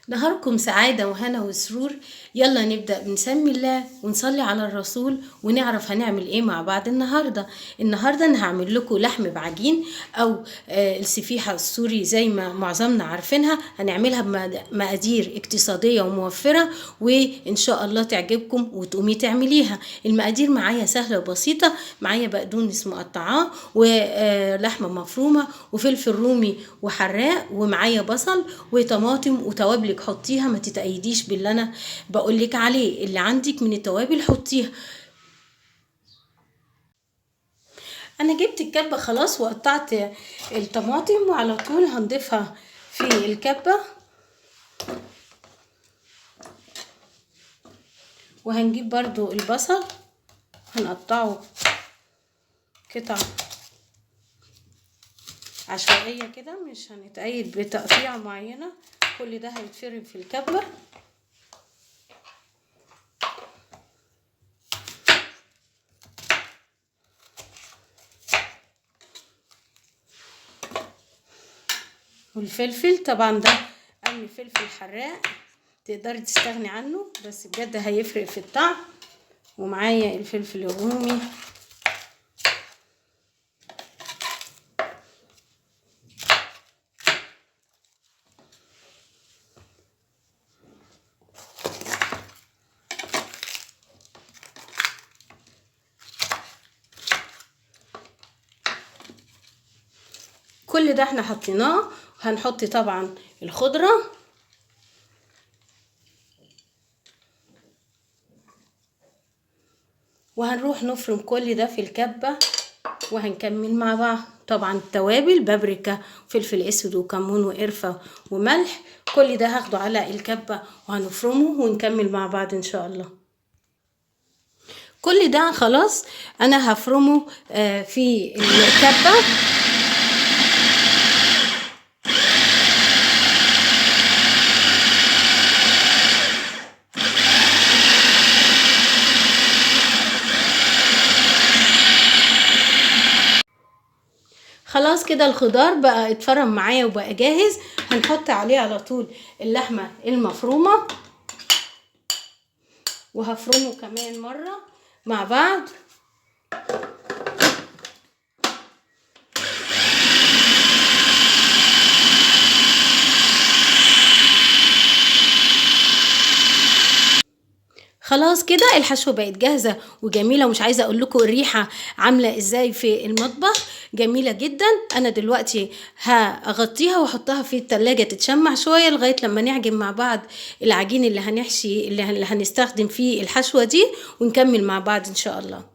نهاركم سعادة وهنا وسرور. يلا نبدأ بنسمي الله ونصلي على الرسول ونعرف هنعمل ايه مع بعض النهاردة. النهاردة انا هعمل لكم لحم بعجين او الصفيحة السوري زي ما معظمنا عارفينها. هنعملها بمقادير اقتصادية وموفرة وان شاء الله تعجبكم وتقومي تعمليها. المقادير معايا سهلة وبسيطة، معايا بقدونس مقطعاه ولحمة مفرومة وفلفل رومي وحراق، ومعايا بصل وطماطم وتوابلك حطيها، ما تتأيديش باللي انا بقولك عليه، اللي عندك من التوابل حطيها. انا جبت الكبة خلاص وقطعت الطماطم وعلى طول هنضيفها في الكبة، وهنجيب برضو البصل هنقطعه قطع عشوائية كده، مش هنتأيد بتقطيعة معينة، كل ده هيتفرم في الكبة. والفلفل طبعا ده قرن فلفل حراق تقدري تستغني عنه، بس بجد هيفرق في الطعم. ومعايا الفلفل الرومي، كل ده احنا حطيناه. هنحط طبعا الخضرة، وهنروح نفرم كل ده في الكبة وهنكمل مع بعض. طبعا التوابل بابريكا وفلفل اسود وكمون وقرفة وملح، كل ده هاخده على الكبة وهنفرمه ونكمل مع بعض ان شاء الله. كل ده خلاص انا هفرمه في الكبة. خلاص كده الخضار بقى اتفرم معايا وبقى جاهز. هنحط عليه على طول اللحمة المفرومة وهفرمه كمان مرة مع بعض. خلاص كده الحشوة بقت جاهزة وجميلة، ومش عايزة اقول لكم الريحة عاملة ازاي في المطبخ، جميلة جدا. انا دلوقتي هغطيها واحطها في التلاجة تتشمع شوية لغاية لما نعجن مع بعض العجين اللي هنحشي اللي هنستخدم فيه الحشوة دي، ونكمل مع بعض ان شاء الله.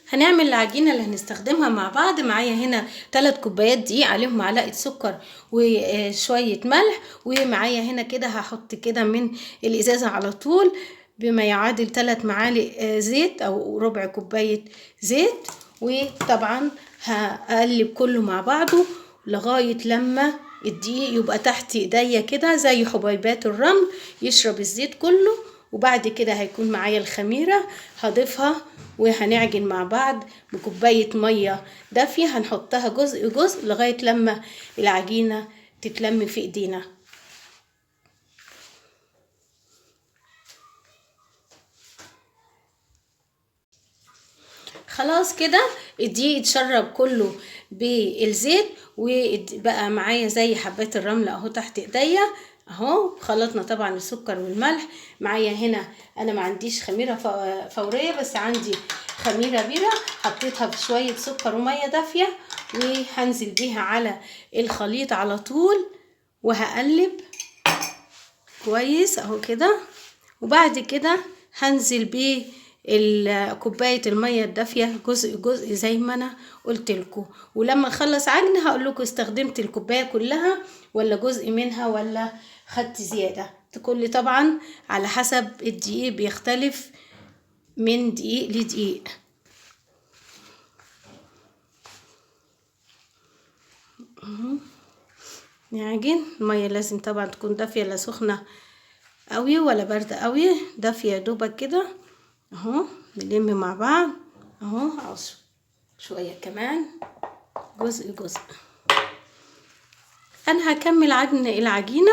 هنعمل العجينة اللي هنستخدمها مع بعض. معايا هنا 3 كوبايات دقيق عليهم معلقة سكر وشوية ملح، ومعايا هنا كده هحط كده من الإزازة على طول بما يعادل 3 معالق زيت أو ربع كوباية زيت، وطبعا هقلب كله مع بعضه لغاية لما الدقيق يبقى تحت ايديا كده زي حبيبات الرمل، يشرب الزيت كله. وبعد كده هيكون معايا الخميرة هضيفها وهنعجن مع بعض بكوباية مية دافية، هنحطها جزء جزء لغاية لما العجينة تتلم في ايدينا. خلاص كده الدقيق اتشرب كله بالزيت وبقى معايا زي حبات الرمل اهو تحت ايديا اهو. خلطنا طبعا السكر والملح. معايا هنا انا ما عنديش خميره فوريه، بس عندي خميره بيره حطيتها في شويه سكر وميه دافيه، وهنزل بيها على الخليط على طول وهقلب كويس اهو كده. وبعد كده هنزل بيه كوبايه الميه الدافيه جزء جزء زي ما انا قلت لكم. ولما اخلص عجن هقول لكم استخدمت الكوبايه كلها ولا جزء منها ولا خدت زياده. كل طبعا على حسب الدقيق، بيختلف من دقيق لدقيق. نعجن. الميه لازم طبعا تكون دافيه، لا سخنه قوي ولا بارده قوي، دافيه دوبك كده اهو. نلم مع بعض اهو، عاوز شويه كمان جزء جزء. انا هكمل عجن العجينه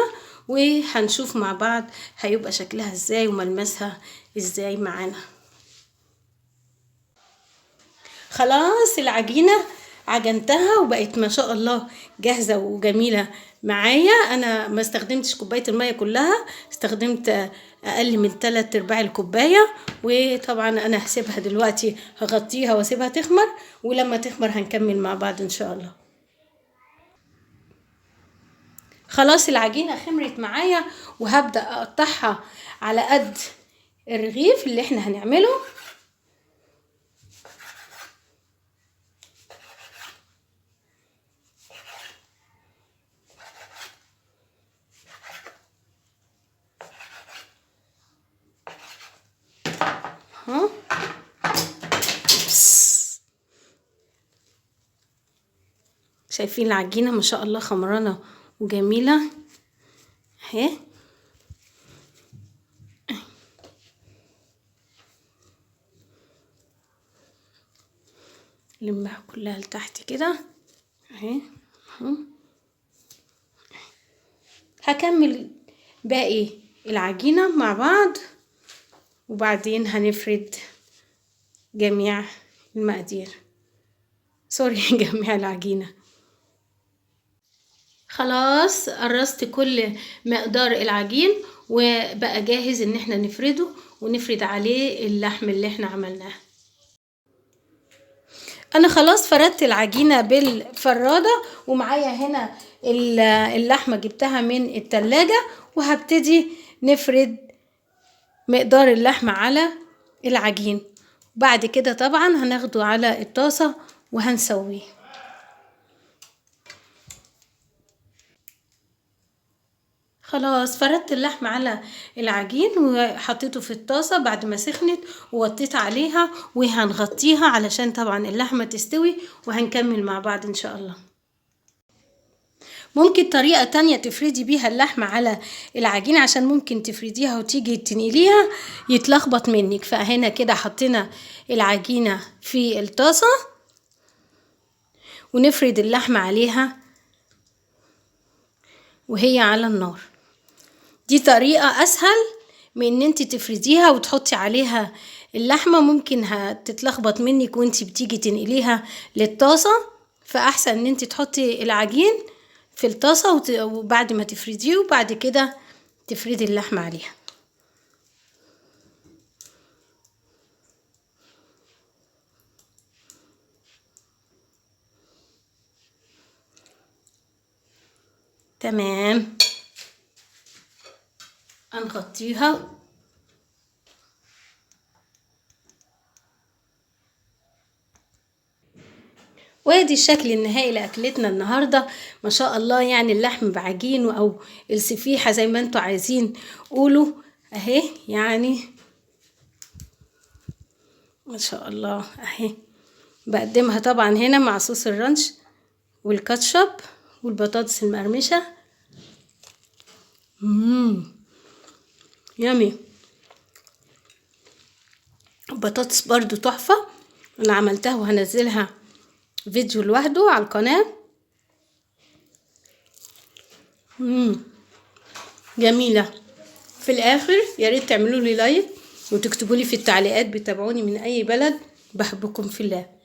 وهنشوف مع بعض هيبقى شكلها ازاي وملمسها ازاي معانا. خلاص العجينة عجنتها وبقت ما شاء الله جاهزة وجميلة معايا. انا ما استخدمتش كوباية المية كلها، استخدمت اقل من 3/4 الكوباية. وطبعا انا هسيبها دلوقتي، هغطيها واسيبها تخمر، ولما تخمر هنكمل مع بعض ان شاء الله. خلاص العجينة خمرت معايا، وهبدأ اقطعها على قد الرغيف اللي احنا هنعمله. شايفين العجينة ما شاء الله خمرانة وجميلة اهي. لمها كلها لتحت كده اهي. هكمل باقي العجينة مع بعض، وبعدين هنفرد جميع المقادير، سوري جميع العجينة. خلاص قرصت كل مقدار العجين، وبقى جاهز ان احنا نفرده ونفرد عليه اللحم اللي احنا عملناه. انا خلاص فردت العجينة بالفرادة، ومعايا هنا اللحمة جبتها من التلاجة، وهبتدي نفرد مقدار اللحمة على العجين. بعد كده طبعا هناخده على الطاسة وهنسويه. خلاص فردت اللحمة على العجين وحطيته في الطاسة بعد ما سخنت، ووطيت عليها، وهنغطيها علشان طبعا اللحمة تستوي، وهنكمل مع بعض ان شاء الله. ممكن طريقة تانية تفردي بيها اللحمة على العجين، عشان ممكن تفرديها وتيجي تنقليها يتلخبط منك. فهنا كده حطينا العجينة في الطاسة ونفرد اللحمة عليها وهي على النار. دي طريقة أسهل من إن انت تفرديها وتحطي عليها اللحمة، ممكن هتتلخبط منك وانت بتيجي تنقليها للطاسة. فأحسن إن انت تحطي العجين في الطاسة وبعد ما تفرديه، وبعد كده تفردي اللحمة عليها. تمام، هنغطيها. وادي الشكل النهائي لاكلتنا النهارده ما شاء الله. يعني اللحم بعجينه او السفيحه زي ما انتوا عايزين قولوا اهي، يعني ما شاء الله اهي. بقدمها طبعا هنا مع صوص الرانش والكاتشب والبطاطس المقرمشه. يامي. البطاطس برضو تحفه، انا عملتها وهنزلها فيديو لوحده على القناة. جميلة. في الاخر يا ريت تعملوا لي like وتكتبوا لي في التعليقات بتابعوني من اي بلد. بحبكم في الله.